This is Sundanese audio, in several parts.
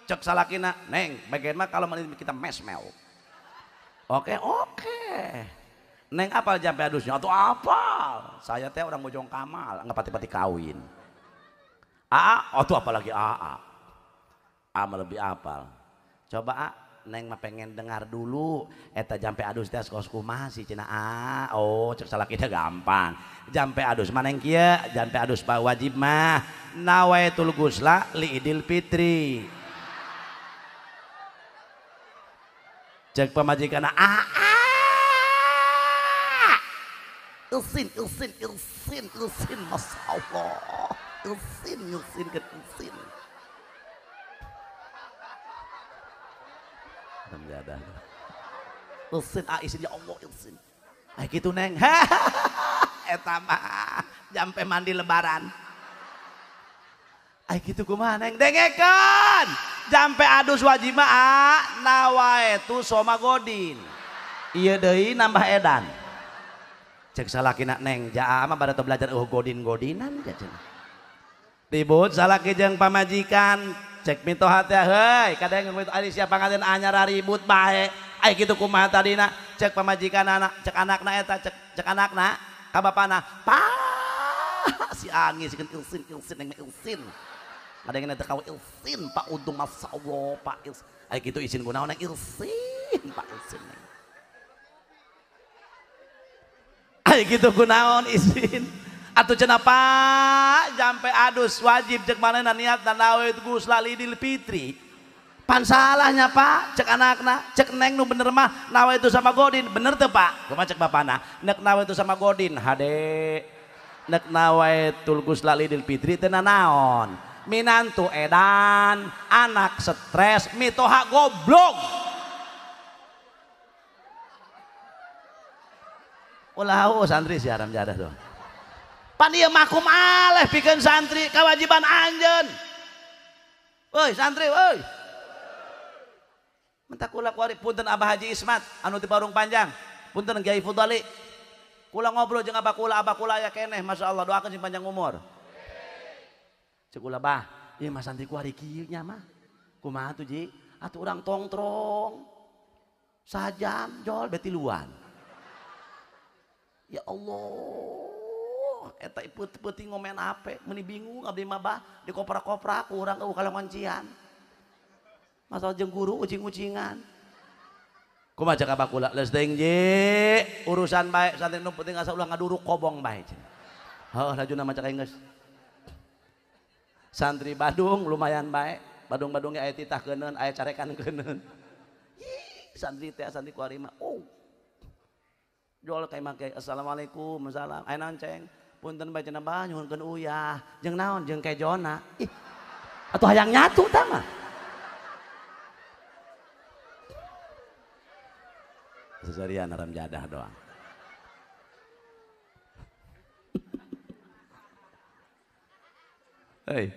Cek salakina, neng, bagaimana kalau kita mesmel? Oke, oke. Neng apal jampe adusnya atau apal? Saya teh orang Bojong Kamal, nggak pati-pati kawin. Aa, oh tuh apalagi aa. Aa lebih apal. Coba a, neng mah pengen dengar dulu. Eta jampe adus teh kos kumaha sih cenah a. Oh, cek salakina gampang. Jampe adus mah neng kieu, jampe adus pak wajib mah nawaitul gusla li idil fitri. Cek pamajikan aa. Ilsin, ilsin, ilsin, ilsin, masya Allah. Ilsin, ilsin, kan ilsin. Ilsin, ah isin, ya Allah, ilsin. Ah gitu neng, eta mah jampe mandi lebaran. Ah gitu kumaha neng, dengekeun. Jampe adus wajib mah ah, nawaitu soma godin. Ieu deui nambah edan. Cek salakina neng, jaa mah bade belajar godin-godinan cenah. Ribut salaki jeung pamajikan, cek mitoha teh heuy, kadang ari siapa ngaden anyar ribut bae. Ai kitu kumaha tadina, cek pamajikan anak, cek anakna eta, cek anakna ka bapana. Pa si angis sikeun ilsin ilsin neng ilsin. Kadang teh kawa ilsin Pak Untung masyaallah Pak Ilsin. Ai kitu isin kunaon neng ilsin Pak Ilsin neng. Ai kitu kunaon isin. Atuh cenah Pak jampe adus wajib cek manehna niat dan nawaitu gusla lidil fitri. Pan salahnya Pak cek anakna, cek neng nu bener mah nawaitu sama godin, bener teu Pak? Kumaha cek bapana? Nek nawaitu sama godin hade. Nek nawaitul gusla lidil fitri teu nanaon. Minantu edan, anak stres, mitoha goblok. Ulah santri si haram jadah tuh. Pan ieu makum aleh pikeun santri kewajiban anjeun. Woi santri woi. Mentak kula kuari punten Abah Haji Ismat anu ti Parung Panjang. Punten Kiai Fudali. Kula ngobrol jeung abah kula aya keneh masyaallah doakeun sing panjang umur. Cek kula bah, ieu mah santri kuari kieu nya mah. Kumaha tuh Ji? Atuh urang tongtrong. Sajam jol betiluan. Ya Allah. Eta peuting ngomen ape meuni bingung abdi mah bah dikoprak-koprak urang eueuh kalakuancian. Masalah jeung guru ucing-ucingan. Kumaha cek abah kula leus teuing Ji, urusan bae santri nu penting asa ulah ngaduruk kobong bae cenah. Heuh lajuna mah cek aing geus. Santri Badung lumayan bae, Badung-badung ge aya titah keuneun, aya carekan keuneun. Santri teh santri kuari mah oh. Jual ka imah kiai assalamualaikum salam. Aya naon ceng? Punten bae cenah bah nyuhunkeun uyah, jeung naon jeung kejona. Ih. Atuh hayang nyatu tah mah. Seserian haram jadah doang. Hei.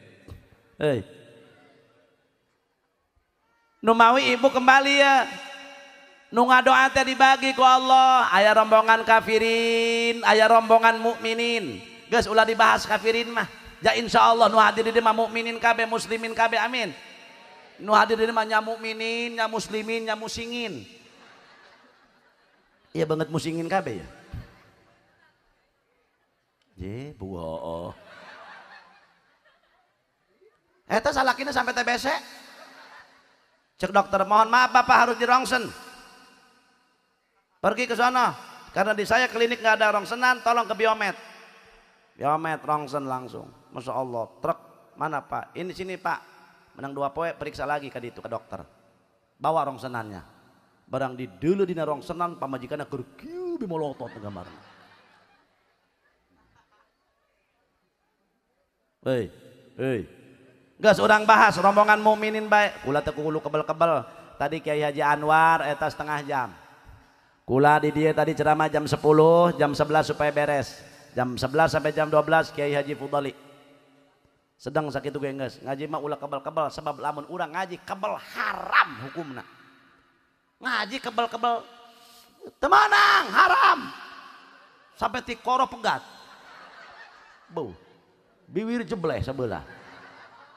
Hei. Numawi ibu kembali ya. Nu ngadoa teh dibagi ku Allah, aya rombongan kafirin, aya rombongan mukminin. Geus ulah dibahas kafirin mah. Ja insyaallah nu hadir di dieu mah mukminin kabeh, muslimin kabeh, amin. Nu hadir di dieu mah nya mukminin, nya muslimin, nya musingin. Iya banget musingin kabeh ya. Je, buo. Eta salakina sampai TBC. Cek dokter, mohon maaf Bapak harus di rongsen. Pergi ke sana karena di saya klinik nggak ada rongsenan, tolong ke biomed. Biomed rongsen langsung. Masya Allah, truk mana Pak? Ini sini Pak. Menang 2 poe periksa lagi ke itu ke dokter. Bawa rongsenannya. Barang di dulu dina rongsenan pamajikanna keur kieu bimolotot gambarna. Hei, hei. Geus urang bahas rombongan mukminin bae. Kula teu kuulu kebel-kebel. Tadi Kiai Haji Anwar eta setengah jam. Kula di dia tadi ceramah jam 10, jam 11 supaya beres. Jam 11 sampai jam 12 Kiai Haji Fudali. Sedang sakitu ge geus. Ngaji mah ulah kebel-kebel sebab lamun urang ngaji kebel haram hukumna. Ngaji kebel-kebel temanang haram. Sampai tikoro pegat. Beuh. Biwir jebleh sebelah.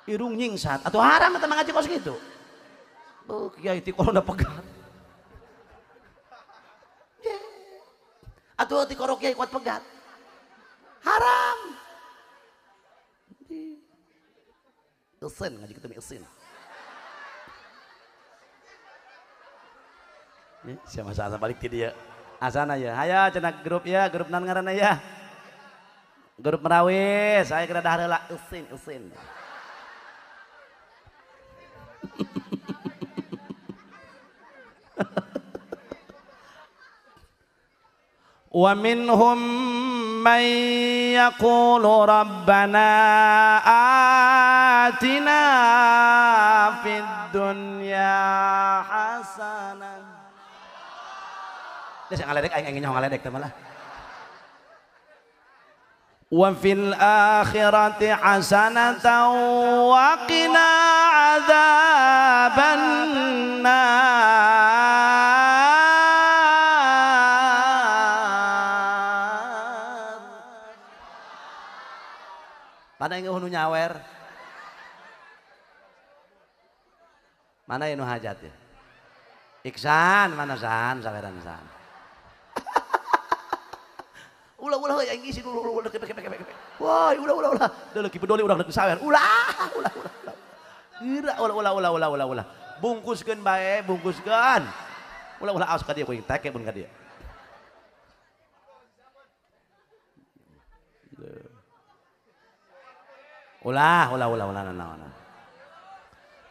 Irung nyingsat atau haram eta ngaji kos gitu. Oh, kiai ti korona pegat. Atuh ti korok kiai kuat pegat. Haram. Isin ngaji ketemu isin. Siapa masa balik ti dia. Asana ya. Hayo cenah grup ya, grup nan ngaranna ya. Grup Merawi, saya kira dah heula isin isin. Wa minhum man yaqulu rabbana atina fid dunya hasanah. Geus ngaledek aing aing nyaho ngaledek teh malah. Wa fil akhirati hasanatan wa qina adzaban nar. Mana yang nu nyawer? Mana yang nu hajat ya? Iksan, mana san, saweran san. Ulah ulah yang ngisi dulu ulah kepek kepek kepek. Wah, ulah ulah ulah. Deuleu ki peduli urang deuk sawer. Ulah, ulah ulah ulah. Geura ulah ulah ulah ulah ulah ulah. Bungkuskeun bae, bungkuskeun. Ulah ulah aos ka dieu kuing teke pun ka dieu. Ulah, ulah, ulah, ulah, ulah, ulah.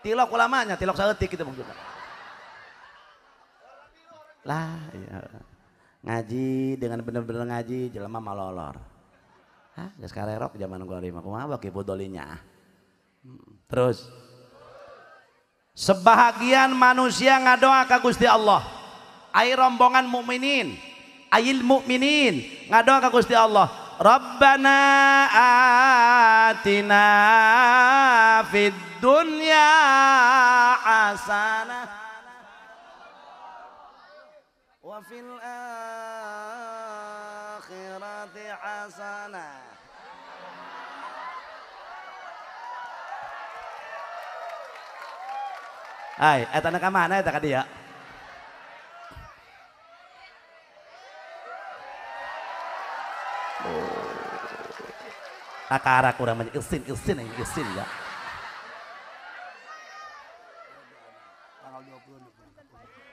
Tilok ulamanya, tilok saeutik gitu maksudnya. Lah, iya. Ngaji dengan bener-bener ngaji, jelema malolor. Hah, geus karerok zaman gua lima, kumaha baki bodolinya. Terus sebahagian manusia ngadoa ka Gusti Allah. Ai rombongan mukminin, ayil mukminin ngadoa ka Gusti Allah. Rabbana atina fid dunya hasanah wa fil akhirati hasanah. Hai, eta na ka mana eta ka dieu? Kakara kurang banyak isin isin yang isin ya.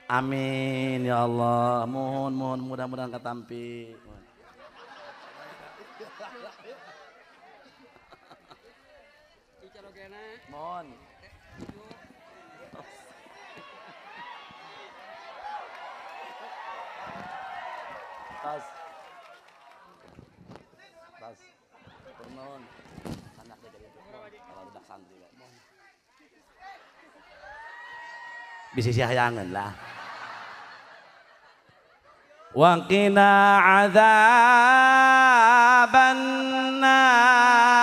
Amin ya Allah. Mohon mohon mudah-mudahan ketampi. Mohon. Tas. Tas. Turun. Anak jadi itu. Kalau budak santri. Bisa siayangan lah. Wa qina adzaban nar.